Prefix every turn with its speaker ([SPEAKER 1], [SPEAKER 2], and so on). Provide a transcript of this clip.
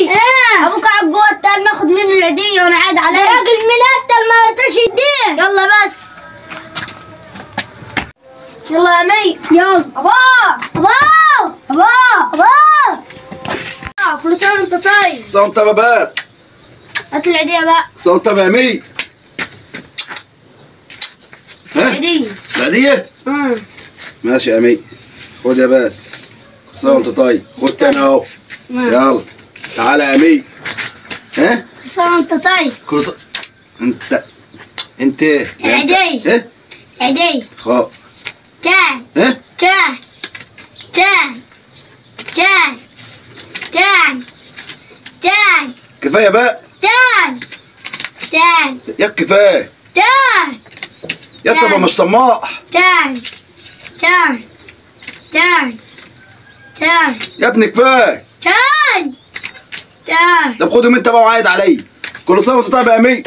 [SPEAKER 1] مي. ايه ابوك قاعد جوه التل ناخد منه العيدية وانا عاد عليه. راجل من التل ما يرضاش يديه. يلا بس. يلا يا مي. يلا. ابا ابا ابا ابا. كل سنة وانت طيب.
[SPEAKER 2] سنة وانت يا بابات.
[SPEAKER 1] هات العيدية بقى.
[SPEAKER 2] سنة وانت يا مي. ها؟
[SPEAKER 1] العيدية.
[SPEAKER 2] العيدية؟ ماشي يا مي. خد يا باس. كل سنة وانت طيب. خد تاني اهو. يلا تعالى يا مي. ها؟
[SPEAKER 1] كل سنة وانت طيب.
[SPEAKER 2] كل سنة انت ايه؟
[SPEAKER 1] العيدية.
[SPEAKER 2] ايه؟
[SPEAKER 1] العيدية.
[SPEAKER 2] خد.
[SPEAKER 1] تان.
[SPEAKER 2] ايه؟
[SPEAKER 1] تان تان تان تان تان.
[SPEAKER 2] كفاية بقى.
[SPEAKER 1] تان تان.
[SPEAKER 2] يا كفاية.
[SPEAKER 1] تان.
[SPEAKER 2] يا طب مش طماع.
[SPEAKER 1] تان تان تان تان.
[SPEAKER 2] يا ابني كفاية.
[SPEAKER 1] تان تان.
[SPEAKER 2] طب خدهم انت بقى وعايد عليا. كل سنة وانت طيب يا مي.